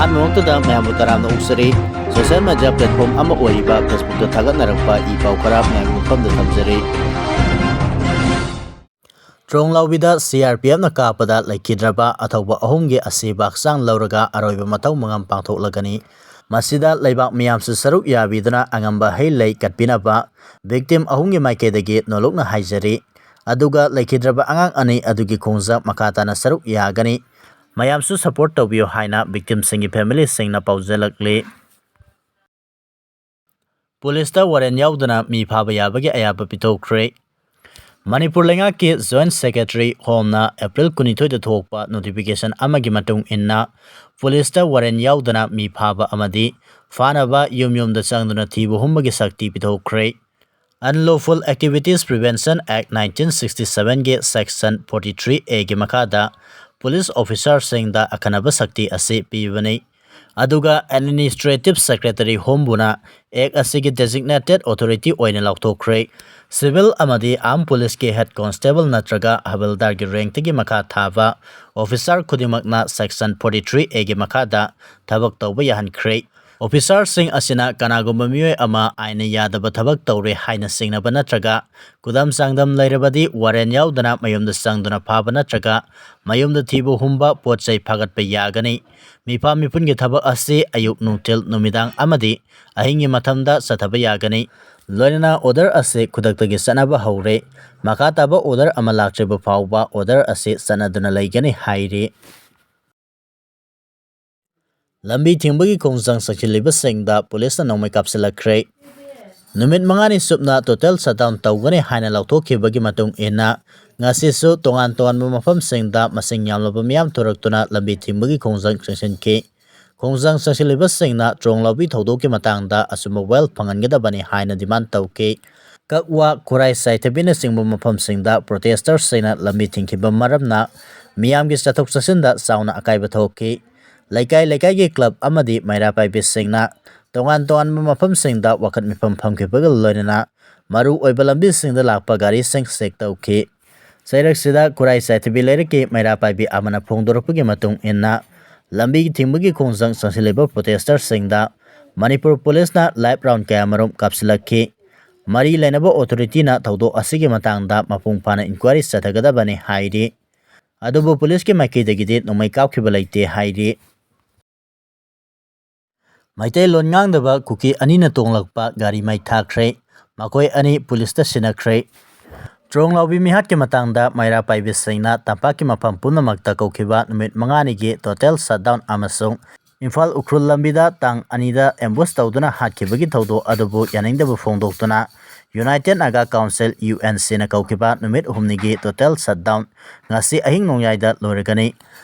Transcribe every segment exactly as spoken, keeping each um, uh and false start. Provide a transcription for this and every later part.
ꯑꯍꯥꯟꯕꯃꯛꯇꯗ ꯃꯌꯥꯝꯕꯨ ꯇꯔꯥꯝꯅ ꯑꯣꯛꯆꯔꯤ꯫ Social media platform ꯑꯃ ꯑꯣꯏꯔꯤꯕ Facebookꯇ ꯊꯥꯒꯠꯅꯔꯛꯄ ꯏ ꯄꯥꯎ ꯈꯔ ꯃꯌꯥꯝꯒꯤ ꯃꯐꯝꯗ ꯊꯝꯖꯔꯤ꯫ ꯇ꯭ꯔꯣꯡꯂꯥꯎꯕꯤꯗ C R P Fꯅ ꯀꯥꯞꯄꯗ ꯂꯩꯈꯤꯗ꯭ꯔꯕ ꯑꯊꯧꯕ ꯑꯍꯨꯝꯒꯤ ꯑꯁꯤꯕ ꯍꯛꯆꯥꯡ ꯂꯧꯔꯒ ꯑꯔꯣꯏꯕ ꯃꯊꯧ ꯃꯉꯝ ꯄꯥꯡꯊꯣꯛꯂꯒꯅꯤ꯫ ꯃꯁꯤꯗ ꯂꯩꯕꯥꯛ ꯃꯤꯌꯥꯝꯁꯨ ꯁꯔꯨꯛ ꯌꯥꯕꯤꯗꯨꯅ ꯑꯉꯝꯕ ꯍꯩ ꯂꯩ ꯀꯠꯄꯤꯅꯕ victim ꯑꯍꯨꯝꯒꯤ ꯃꯥꯏꯀꯩꯗꯒꯤ ꯅꯣꯂꯨꯛꯅ ꯍꯥꯏꯖꯔꯤ꯫ ꯑꯗꯨꯒ ꯂꯩꯈꯤꯗ꯭ꯔꯕ ꯑꯉꯥꯡ ꯑꯅꯤ ꯑꯗꯨꯒꯤ ꯈꯣꯡꯖꯪ ꯃꯈꯥ ꯇꯥꯅ ꯁꯔꯨꯛ ꯌꯥꯒꯅꯤ꯫ ꯃꯌꯥꯝꯁꯨ support ꯇꯧꯕꯤꯌꯨ ꯍꯥꯏꯅ victimꯁꯤꯡꯒꯤ familyꯁꯤꯡꯅ ꯄꯥꯎꯖꯦꯜꯂꯛꯂꯤ꯫ ꯄꯨꯂꯤꯁꯇ warrant ꯌꯥꯎꯗꯅ ꯃꯤ ꯐꯥꯕ ꯌꯥꯕꯒꯤ ꯑꯌꯥꯕ ꯄꯤꯊꯣꯛꯈ꯭ꯔꯦ꯫ ꯃꯅꯤꯄꯨꯔ ꯂꯩꯉꯥꯛꯀꯤ Joint Secretary Homeꯅ April ꯀꯨꯟꯅꯤꯊꯣꯏꯗ ꯊꯣꯛꯄ notification ꯑꯃꯒꯤ ꯃꯇꯨꯡ ꯏꯟꯅ, ꯄꯨꯂꯤꯁꯇ warrant ꯌꯥꯎꯗꯅ ꯃꯤ ꯐꯥꯕ ꯑꯃꯗꯤ ꯐꯥꯅꯕ ꯌꯨꯝ ꯌꯨꯝꯗ ꯆꯪꯗꯨꯅ ꯊꯤꯕ ꯍꯨꯝꯕꯒꯤ ꯁꯛꯇꯤ ꯄꯤꯊꯣꯛꯈ꯭ꯔꯦ꯫ Unlawful Activities Prevention Act nineteen sixty sevenꯒꯤ Section forty three Aꯒꯤ ꯃꯈꯥꯗ ꯄꯨꯂꯤꯁ officerꯁꯤꯡꯗ ꯑꯈꯟꯅꯕ ꯁꯛꯇꯤ ꯑꯁꯤ ꯄꯤꯕꯅꯤ꯫ ꯑꯗꯨꯒ Administrative Secretary Homeꯕꯨꯅ Act ꯑꯁꯤꯒꯤ designated authority ꯑꯣꯏꯅ ꯂꯥꯎꯊꯣꯛꯈ꯭ꯔꯦ꯫ Civil ꯑꯃꯗꯤ Armed Policeꯀꯤ head constable ꯅꯠꯇ꯭ꯔꯒ ꯍꯕꯜꯗꯥꯔꯒꯤ rankꯇꯒꯤ ꯃꯈꯥ ꯊꯥꯕ officer ꯈꯨꯗꯤꯡꯃꯛꯅ Section forty three Aꯒꯤ ꯃꯈꯥꯗ ꯊꯕꯛ ꯇꯧꯕ ꯌꯥꯍꯟꯈ꯭ꯔꯦ꯫ Officerꯁꯤꯡ ꯑꯁꯤꯅ ꯀꯅꯥꯒꯨꯝꯕ ꯃꯤꯑꯣꯏ ꯑꯃ ꯑꯥꯏꯟꯅ ꯌꯥꯗꯕ ꯊꯕꯛ ꯇꯧꯔꯦ ꯍꯥꯏꯅ ꯆꯤꯡꯅꯕ ꯅꯠꯇ꯭ꯔꯒ ꯈꯨꯗꯝ ꯆꯥꯡꯗꯝ ꯂꯩꯔꯕꯗꯤ warrant ꯌꯥꯎꯗꯅ ꯃꯌꯨꯝꯗ ꯆꯪꯗꯨꯅ ꯐꯥꯕ ꯅꯠꯇ꯭ꯔꯒ ꯃꯌꯨꯝꯗ ꯊꯤꯕ ꯍꯨꯝꯕ ꯄꯣꯠ ꯆꯩ ꯐꯥꯒꯠꯄ ꯌꯥꯒꯅꯤ꯫ ꯃꯤꯐꯥ ꯃꯤꯄꯨꯟꯒꯤ ꯊꯕꯛ ꯑꯁꯤ ꯑꯌꯨꯛ, ꯅꯨꯡꯊꯤꯜ, ꯅꯨꯃꯤꯗꯥꯡ ꯑꯃꯗꯤ ꯑꯍꯤꯡꯒꯤ ꯃꯇꯝꯗ ꯆꯠꯊꯕ ꯌꯥꯒꯅꯤ꯫ ꯂꯣꯏꯅꯅ order ꯑꯁꯤ ꯈꯨꯗꯛꯇꯒꯤ ꯆꯠꯅꯕ ꯍꯧꯔꯦ꯫ ꯃꯈꯥ ꯇꯥꯕ order ꯑꯃ ꯂꯥꯛꯇ꯭ꯔꯤꯕ ꯐꯥꯎꯕ order ꯑꯁꯤ ꯆꯠꯅꯗꯨꯅ ꯂꯩꯒꯅꯤ ꯍꯥꯏꯔꯤ꯫ ꯂꯝꯕꯤ ꯊꯤꯡꯕꯒꯤ ꯈꯣꯡꯖꯪ ꯆꯪꯁꯤꯜꯂꯤꯕꯁꯤꯡꯗ ꯄꯨꯂꯤꯁꯅ ꯅꯣꯡꯃꯩ ꯀꯥꯞꯁꯤꯜꯂꯛꯈ꯭ꯔꯦ꯫ ꯅꯨꯃꯤꯠ ꯃꯉꯥꯅꯤ ꯆꯨꯞꯅ total shutdown ꯇꯧꯒꯅꯤ ꯍꯥꯏꯅ ꯂꯥꯎꯊꯣꯛꯈꯤꯕꯒꯤ ꯃꯇꯨꯡ ꯏꯟꯅ, ꯉꯁꯤꯁꯨ ꯇꯣꯉꯥꯟ ꯇꯣꯉꯥꯟꯕ ꯃꯐꯝꯁꯤꯡꯗ ꯃꯁꯤꯡ ꯌꯥꯝꯂꯕ ꯃꯤꯌꯥꯝ ꯊꯣꯔꯛꯇꯨꯅ ꯂꯝꯕꯤ ꯊꯤꯡꯕꯒꯤ ꯈꯣꯡꯖꯪ ꯆꯪꯁꯤꯟꯈꯤ꯫ ꯈꯣꯡꯖꯪ ꯆꯪꯁꯤꯜꯂꯤꯕꯁꯤꯡꯅ ꯇ꯭ꯔꯣꯡ ꯂꯧꯕꯤ ꯊꯧꯗꯣꯛꯀꯤ ꯃꯇꯥꯡꯗ ꯑꯆꯨꯝꯕ ꯋꯥꯌꯦꯜ ꯐꯪꯍꯟꯒꯗꯕꯅꯤ ꯍꯥꯏꯅ demand ꯇꯧꯈꯤ꯫ ꯀꯛꯋꯥ, ꯈꯨꯔꯥꯏ, ꯆꯥꯏꯊꯕꯤꯅꯆꯤꯡꯕ ꯃꯐꯝꯁꯤꯡꯗ protestersꯁꯤꯡꯅ ꯂꯝꯕꯤ ꯊꯤꯡꯈꯤꯕ ꯃꯔꯝꯅ ꯃꯤꯌꯥꯝꯒꯤ ꯆꯠꯊꯣꯛ ꯆꯠꯁꯤꯟꯗ ꯆꯥꯎꯅ ꯑꯀꯥꯏꯕ ꯊꯣꯛꯈꯤ꯫ ꯂꯩꯀꯥꯏ ꯂꯩꯀꯥꯏꯒꯤ club ꯑꯃꯗꯤ ꯃꯩꯔꯥ ꯄꯥꯏꯕꯤꯁꯤꯡꯅ ꯇꯣꯉꯥꯟ ꯇꯣꯉꯥꯟꯕ ꯃꯐꯝꯁꯤꯡꯗ ꯋꯥꯀꯠ ꯃꯤꯐꯝ ꯐꯝꯈꯤꯕꯒ ꯂꯣꯏꯅꯅ ꯃꯔꯨ ꯑꯣꯏꯕ ꯂꯝꯕꯤꯁꯤꯡꯗ ꯂꯥꯛꯄ ꯒꯥꯔꯤꯁꯤꯡ check ꯇꯧꯈꯤ꯫ ꯆꯩꯔꯛꯁꯤꯗ ꯈꯨꯔꯥꯏ ꯆꯥꯏꯊꯕꯤ ꯂꯩꯔꯛꯀꯤ ꯃꯩꯔꯥ ꯄꯥꯏꯕꯤ ꯑꯃꯅ ꯐꯣꯡꯗꯣꯔꯛꯄꯒꯤ ꯃꯇꯨꯡ ꯏꯟꯅ, ꯂꯝꯕꯤ ꯊꯤꯡꯕꯒꯤ ꯈꯣꯡꯖꯪ ꯆꯪꯁꯤꯜꯂꯤꯕ ꯄ꯭ꯔꯣꯇꯦꯁꯇꯔꯁꯤꯡꯗ ꯃꯅꯤꯄꯨꯔ ꯄꯨꯂꯤꯁꯅ ꯂꯥꯏꯐ ꯔꯥꯎꯟ ꯀꯌꯥꯃꯔꯨꯝ ꯀꯥꯞꯁꯤꯜꯂꯛꯈꯤ꯫ ꯃꯔꯤ ꯂꯩꯅꯕ ꯑꯣꯊꯣꯔꯤꯇꯤꯅ ꯊꯧꯗꯣꯛ ꯑꯁꯤꯒꯤ ꯃꯇꯥꯡꯗ ꯃꯄꯨꯡ ꯐꯥꯅ ꯏꯟꯀ꯭ꯋꯥꯏꯔꯤ ꯆꯠꯊꯒꯗꯕꯅꯤ ꯍꯥꯏꯔꯤ꯫ ꯑꯗꯨꯕꯨ ꯄꯨꯂꯤꯁꯀꯤ ꯃꯥꯏꯀꯩꯗꯒꯤꯗꯤ ꯅꯣꯡꯃꯩ ꯀꯥꯞꯈꯤꯕ ꯂꯩꯇꯦ ꯍꯥꯏꯔꯤ꯫ ꯃꯩꯇꯩꯂꯣꯟ ꯉꯥꯡꯗꯕ ꯀꯨꯀꯤ ꯑꯅꯤꯅ ꯇꯣꯡꯂꯛꯄ ꯒꯥꯔꯤ ꯃꯩ ꯊꯥꯈ꯭ꯔꯦ꯫ ꯃꯈꯣꯏ ꯑꯅꯤ ꯄꯨꯂꯤꯁꯇ ꯁꯤꯟꯅꯈ꯭ꯔꯦ꯫ ꯇ꯭ꯔꯣꯡꯂꯥꯎꯕꯤ ꯃꯤꯍꯥꯠꯀꯤ ꯃꯇꯥꯡꯗ ꯃꯩꯔꯥ ꯄꯥꯏꯕꯤꯁꯤꯡꯅ ꯇꯝꯄꯥꯛꯀꯤ ꯃꯐꯝ ꯄꯨꯝꯅꯃꯛꯇ ꯀꯧꯈꯤꯕ ꯅꯨꯃꯤꯠ ꯃꯉꯥꯅꯤꯒꯤ ꯇꯣꯇꯦꯜ ꯁꯠꯗꯥꯎꯟ ꯑꯃꯁꯨꯡ ꯏꯝꯐꯥꯜ ꯎꯈ꯭ꯔꯨꯜ ꯂꯝꯕꯤꯗ ꯇꯥꯡ ꯑꯅꯤꯗ ꯑꯦꯝꯕꯨꯁ ꯇꯧꯗꯨꯅ ꯍꯥꯠꯈꯤꯕꯒꯤ ꯊꯧꯗꯣꯛ ꯑꯗꯨꯕꯨ ꯌꯥꯅꯤꯡꯗꯕ ꯐꯣꯡꯗꯣꯛꯇꯨꯅ united Naga council, U N ꯁꯤꯅ ꯀꯧꯈꯤꯕ ꯅꯨꯃꯤꯠ ꯍꯨꯝꯅꯤꯒꯤ ꯇꯣꯇꯦꯜ ꯁꯠꯗꯥꯎꯟ ꯉꯁꯤ ꯑꯍꯤꯡ ꯅꯣꯡꯌꯥꯏꯗ ꯂꯣꯏꯔꯒꯅꯤ꯫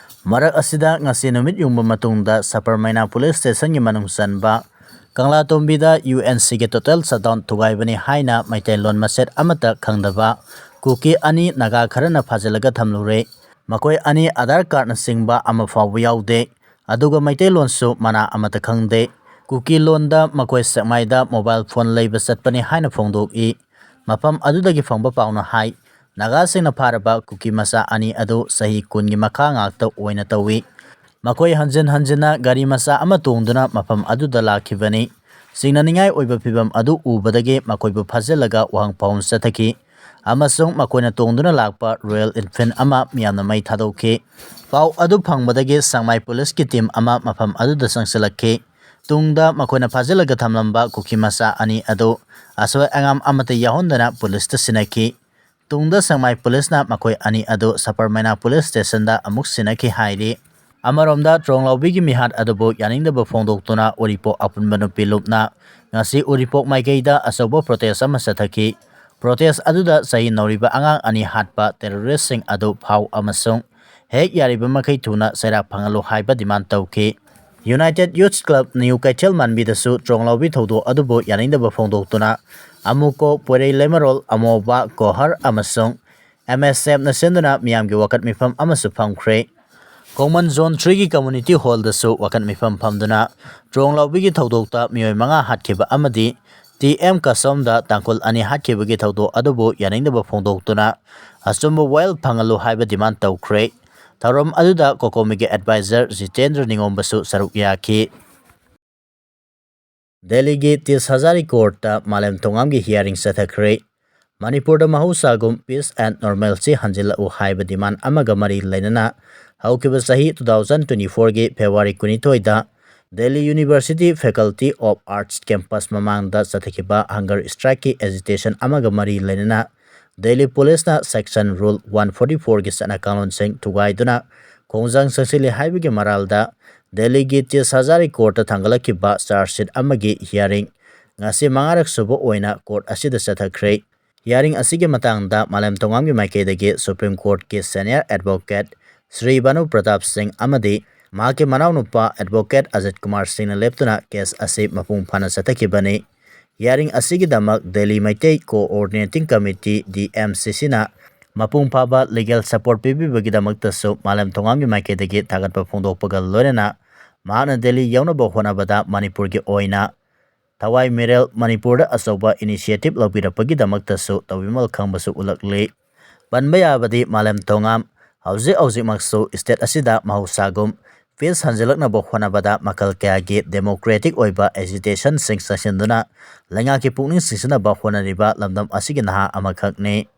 ꯃꯔꯛ ꯑꯁꯤꯗ ꯉꯁꯤ ꯅꯨꯃꯤꯠ ꯌꯨꯡꯕ ꯃꯇꯨꯡꯗ ꯁꯄꯔꯃꯩꯅꯥ ꯄꯨꯂꯤꯁ ꯁ꯭ꯇꯦꯁꯟꯒꯤ ꯃꯅꯨꯡ ꯆꯟꯕ ꯀꯪꯂꯥꯇꯣꯝꯕꯤꯗ ꯌꯨ ꯑꯦꯟ ꯁꯤꯒꯤ ꯇꯣꯇꯦꯜ ꯁꯠꯗꯥꯎꯟ ꯊꯨꯒꯥꯏꯕꯅꯤ ꯍꯥꯏꯅ ꯃꯩꯇꯩꯂꯣꯟ ꯃꯆꯦꯠ ꯑꯃꯠꯇ ꯈꯪꯗꯕ ꯀꯨꯀꯤ ꯑꯅꯤ ꯅꯥꯒꯥ ꯈꯔꯅ ꯐꯥꯖꯤꯜꯂꯒ ꯊꯝꯂꯨꯔꯦ꯫ ꯃꯈꯣꯏ ꯑꯅꯤ ꯑꯙꯥꯔ ꯀꯥꯔꯗꯅꯆꯤꯡꯕ ꯑꯃ ꯐꯥꯎꯕ ꯌꯥꯎꯗꯦ꯫ ꯑꯗꯨꯒ ꯃꯩꯇꯩꯂꯣꯟꯁꯨ ꯃꯅꯥ ꯑꯃꯠꯇ ꯈꯪꯗꯦ꯫ ꯀꯨꯀꯤ ꯂꯣꯟꯗ ꯃꯈꯣꯏ ꯁꯦꯛꯃꯥꯏꯗ ꯃꯣꯕꯥꯏꯜ ꯐꯣꯟ ꯂꯩꯕ ꯆꯠꯄꯅꯤ ꯍꯥꯏꯅ ꯐꯣꯡꯗꯣꯛꯏ꯫ ꯃꯐꯝ ꯑꯗꯨꯗꯒꯤ ꯐꯪꯕ ꯄꯥꯎꯅ ꯍꯥꯏ, ꯅꯥꯒꯥꯁꯤꯡꯅ ꯐꯥꯔꯕ ꯀꯨꯀꯤ ꯃꯆꯥ ꯑꯅꯤ ꯑꯗꯨ ꯆꯍꯤ ꯀꯨꯟꯒꯤ ꯃꯈꯥ ꯉꯥꯛꯇ ꯑꯣꯏꯅ ꯇꯧꯏ꯫ ꯃꯈꯣꯏ ꯍꯟꯖꯤꯟ ꯍꯟꯖꯤꯟꯅ ꯒꯥꯔꯤ ꯃꯆꯥ ꯑꯃ ꯇꯣꯡꯗꯨꯅ ꯃꯐꯝ ꯑꯗꯨꯗ ꯂꯥꯛꯈꯤꯕꯅꯤ꯫ ꯆꯤꯡꯅꯅꯤꯡꯉꯥꯏ ꯑꯣꯏꯕ ꯐꯤꯚꯝ ꯑꯗꯨ ꯎꯕꯗꯒꯤ ꯃꯈꯣꯏꯕꯨ ꯐꯥꯖꯤꯜꯂꯒ ꯋꯥꯍꯪ ꯄꯥꯎꯍꯪ ꯆꯠꯊꯈꯤ ꯑꯃꯁꯨꯡ ꯃꯈꯣꯏꯅ ꯇꯣꯡꯗꯨꯅ ꯂꯥꯛꯄ ꯔꯣꯌꯦꯜ ꯏꯟꯐꯤꯜ ꯑꯃ ꯃꯤꯌꯥꯝꯅ ꯃꯩ ꯊꯥꯗꯣꯛꯈꯤ꯫ ꯄꯥꯎ ꯑꯗꯨ ꯐꯪꯕꯗꯒꯤ ꯁꯦꯛꯃꯥꯏ ꯄꯨꯂꯤꯁꯀꯤ ꯇꯤꯝ ꯑꯃ ꯃꯐꯝ ꯑꯗꯨꯗ ꯆꯪꯁꯤꯜꯂꯛꯈꯤ꯫ ꯇꯨꯡꯗ ꯃꯈꯣꯏꯅ ꯐꯥꯖꯤꯜꯂꯒ ꯊꯝꯂꯝꯕ ꯀꯨꯀꯤ ꯃꯆꯥ ꯑꯅꯤ ꯑꯗꯨ ꯑꯁꯣꯏ ꯑꯉꯥꯝ ꯑꯃꯠꯇ ꯌꯥꯎꯍꯟꯗꯅ ꯄꯨꯂꯤꯁꯇ ꯁꯤꯟꯅꯈꯤ꯫ ꯇꯨꯡꯗ ꯁꯦꯛꯃꯥꯏ ꯄꯨꯂꯤꯁꯅ ꯃꯈꯣꯏ ꯑꯅꯤ ꯑꯗꯨ ꯁꯄꯔꯃꯩꯅꯥ ꯄꯨꯂꯤꯁ ꯁ꯭ꯇꯦꯁꯟꯗ ꯑꯃꯨꯛ ꯁꯤꯟꯅꯈꯤ ꯍꯥꯏꯔꯤ꯫ ꯑꯃꯔꯣꯝꯗ, ꯇ꯭ꯔꯣꯡꯂꯥꯎꯕꯤꯒꯤ ꯃꯤꯍꯥꯠ ꯑꯗꯨꯕꯨ ꯌꯥꯅꯤꯡꯗꯕ ꯐꯣꯡꯗꯣꯛꯇꯨꯅ ꯎꯔꯤꯄꯣꯛ ꯑꯄꯨꯟꯕ ꯅꯨꯄꯤ ꯂꯨꯞꯅ ꯉꯁꯤ ꯎꯔꯤꯄꯣꯛ ꯃꯥꯏꯀꯩꯗ ꯑꯆꯧꯕ ꯄ꯭ꯔꯣꯇꯦꯁ ꯑꯃ ꯆꯠꯊꯈꯤ꯫ ꯄ꯭ꯔꯣꯇꯦꯁ ꯑꯗꯨꯗ ꯆꯍꯤ ꯅꯧꯔꯤꯕ ꯑꯉꯥꯡ ꯑꯅꯤ ꯍꯥꯠꯄ ꯇꯦꯔꯣꯔꯤꯁꯁꯤꯡ ꯑꯗꯨ ꯐꯥꯎ ꯑꯃꯁꯨꯡ ꯍꯦꯛ ꯌꯥꯔꯤꯕ ꯃꯈꯩ ꯊꯨꯅ ꯆꯩꯔꯥꯛ ꯐꯪꯍꯜꯂꯨ ꯍꯥꯏꯕ ꯗꯤꯃꯥꯟ ꯇꯧꯈꯤ꯫ ꯌꯨꯅꯥꯏꯇꯦꯠ ꯌꯨꯊ ꯀ꯭ꯂꯕ ꯅ꯭ꯌꯨ ꯀꯩꯊꯦꯜ ꯃꯥꯟꯕꯤꯗꯁꯨ ꯇ꯭ꯔꯣꯡꯂꯥꯎꯕꯤ ꯊꯧꯗꯣꯛ ꯑꯗꯨꯕꯨ ꯌꯥꯅꯤꯡꯗꯕ ꯐꯣꯡꯗꯣꯛꯇꯨꯅ ꯑꯃꯨꯀꯣ, ꯄꯣꯏꯔꯩ ꯂꯩꯃꯔꯣꯜ, ꯑꯃꯣꯕ, ꯀꯣꯍꯔ ꯑꯃꯁꯨꯡ ꯑꯦꯝ ꯑꯦꯁ ꯑꯦꯐꯅ ꯁꯤꯟꯗꯨꯅ ꯃꯤꯌꯥꯝꯒꯤ ꯋꯥꯀꯠ ꯃꯤꯐꯝ ꯑꯃꯁꯨ ꯐꯝꯈ꯭ꯔꯦ꯫ ꯈꯣꯡꯃꯟ ꯖꯣꯟ ꯊ꯭ꯔꯤꯒꯤ ꯀꯝꯃ꯭ꯌꯨꯅꯤꯇꯤ ꯍꯣꯜꯗꯁꯨ ꯋꯥꯀꯠ ꯃꯤꯐꯝ ꯐꯝꯗꯨꯅ ꯇ꯭ꯔꯣꯡꯂꯥꯎꯕꯤꯒꯤ ꯊꯧꯗꯣꯛꯇ ꯃꯤꯑꯣꯏ ꯃꯉꯥ ꯍꯥꯠꯈꯤꯕ ꯑꯃꯗꯤ ꯇꯤ ꯑꯦꯝ ꯀꯁꯣꯝꯗ ꯇꯥꯡꯈꯨꯜ ꯑꯅꯤ ꯍꯥꯠꯈꯤꯕꯒꯤ ꯊꯧꯗꯣꯛ ꯑꯗꯨꯕꯨ ꯌꯥꯅꯤꯡꯗꯕ ꯐꯣꯡꯗꯣꯛꯇꯨꯅ ꯑꯆꯨꯝꯕ ꯋꯥꯌꯦꯜ ꯐꯪꯍꯜꯂꯨ ꯍꯥꯏꯕ ꯗꯤꯃꯥꯟ ꯇꯧꯈ꯭ꯔꯦ꯫ ꯊꯧꯔꯝ ꯑꯗꯨꯗ ꯀꯣꯀꯣꯃꯤꯒꯤ ꯑꯦꯗꯚꯥꯏꯖꯔ ꯖꯤꯇꯦꯟꯗ꯭ꯔ ꯅꯤꯉꯣꯝꯕꯁꯨ ꯁꯔꯨꯛ ꯌꯥꯈꯤ꯫ ꯗꯦꯜꯂꯤꯒꯤ ꯇꯤꯁ ꯍꯖꯥꯔꯤ ꯀꯣꯔꯠꯇ ꯃꯥꯂꯦꯝ ꯊꯣꯉꯥꯝꯒꯤ ꯍꯤꯌꯥꯔꯤꯡ ꯆꯠꯊꯈ꯭ꯔꯦ꯫ ꯃꯅꯤꯄꯨꯔꯗ ꯃꯍꯧꯁꯥꯒꯨꯝ peace and normalcy ꯍꯟꯖꯤꯜꯂꯛꯎ ꯍꯥꯏꯕ ꯗꯤꯃꯥꯟ ꯑꯃꯒ ꯃꯔꯤ ꯂꯩꯅꯅ ꯍꯧꯈꯤꯕ ꯆꯍꯤ two thousand twenty fourꯒꯤ February ꯀꯨꯟꯅꯤꯊꯣꯏꯗ Delhi University Faculty of Arts campus ꯃꯃꯥꯡꯗ ꯆꯠꯊꯈꯤꯕ hunger strikeꯀꯤ agitation ꯑꯃꯒ ꯃꯔꯤ ꯂꯩꯅꯅ ꯗꯦꯜꯂꯤ ꯄꯨꯂꯤꯁꯅ section rule one forty fourꯒꯤ ꯆꯠꯅ ꯀꯥꯡꯂꯣꯟꯁꯤꯡ ꯊꯨꯒꯥꯏꯗꯨꯅ ꯈꯣꯡꯖꯪ ꯆꯪꯁꯤꯜꯂꯤ ꯍꯥꯏꯕꯒꯤ ꯃꯔꯥꯜꯗ ꯗꯦꯜꯂꯤꯒꯤ ꯇꯤꯁ ꯍꯖꯥꯔꯤ ꯀꯣꯔꯠꯇ ꯊꯥꯡꯒꯠꯂꯛꯈꯤꯕ charge sheet ꯑꯃꯒꯤ hearing ꯉꯁꯤ ꯃꯉꯥꯔꯛ ꯁꯨꯕ ꯑꯣꯏꯅ ꯀꯣꯔꯠ ꯑꯁꯤꯗ ꯆꯠꯊꯈ꯭ꯔꯦ꯫ Hearing ꯑꯁꯤꯒꯤ ꯃꯇꯥꯡꯗ ꯃꯥꯂꯦꯝ ꯊꯣꯉꯥꯝꯒꯤ ꯃꯥꯏꯀꯩꯗꯒꯤ Supreme Courtꯀꯤ senior advocate Shri ꯚꯥꯅꯨ Pratap ꯁꯤꯡ ꯑꯃꯗꯤ ꯃꯍꯥꯛꯀꯤ ꯃꯅꯥꯎꯅꯨꯄꯥ advocate ꯑꯖꯤꯠ ꯀꯨꯃꯥꯔ ꯁꯤꯡꯅ ꯂꯦꯞꯇꯨꯅ case ꯑꯁꯤ ꯃꯄꯨꯡ ꯐꯥꯅ ꯆꯠꯊꯈꯤꯕꯅꯤ꯫ Hearing ꯑꯁꯤꯒꯤꯗꯃꯛ ꯗꯦꯜꯂꯤ ꯃꯩꯇꯩ Coordinating Committee, DMCCꯅ ꯃꯄꯨꯡ ꯐꯥꯕ legal support ꯄꯤꯕꯤꯕꯒꯤꯗꯃꯛꯇꯁꯨ ꯃꯥꯂꯦꯝ ꯊꯣꯉꯥꯝꯒꯤ ꯃꯥꯏꯀꯩꯗꯒꯤ ꯊꯥꯒꯠꯄ ꯐꯣꯡꯗꯣꯛꯄꯒ ꯂꯣꯏꯅꯅ ꯃꯍꯥꯛꯅ ꯗꯦꯜꯂꯤ ꯌꯧꯅꯕ ꯍꯣꯠꯅꯕꯗ ꯃꯅꯤꯄꯨꯔꯒꯤ ꯑꯣꯏꯅ ꯊꯋꯥꯏ ꯃꯤꯔꯦꯜ ꯃꯅꯤꯄꯨꯔꯗ ꯑꯆꯧꯕ initiative ꯂꯧꯕꯤꯔꯛꯄꯒꯤꯗꯃꯛꯇꯁꯨ ꯇꯧꯕꯤꯃꯜ ꯈꯪꯕꯁꯨ ꯎꯠꯂꯛꯂꯤ꯫ ꯄꯟꯕ ꯌꯥꯕꯗꯤ ꯃꯥꯂꯦꯝ ꯊꯣꯉꯥꯝ ꯍꯧꯖꯤꯛ ꯍꯧꯖꯤꯛꯃꯛꯁꯨ state ꯑꯁꯤꯗ ꯃꯍꯧꯁꯥꯒꯨꯝ peace ꯍꯟꯖꯤꯜꯂꯛꯅꯕ ꯍꯣꯠꯅꯕꯗ ꯃꯈꯜ ꯀꯌꯥꯒꯤ democratic ꯑꯣꯏꯕ agitationꯁꯤꯡ ꯆꯪꯁꯤꯟꯗꯨꯅ ꯂꯩꯉꯥꯛꯀꯤ ꯄꯨꯛꯅꯤꯡ ꯆꯤꯡꯁꯤꯟꯅꯕ ꯍꯣꯠꯅꯔꯤꯕ ꯂꯝꯗꯝ ꯑꯁꯤꯒꯤ ꯅꯍꯥ ꯑꯃꯈꯛꯅꯤ꯫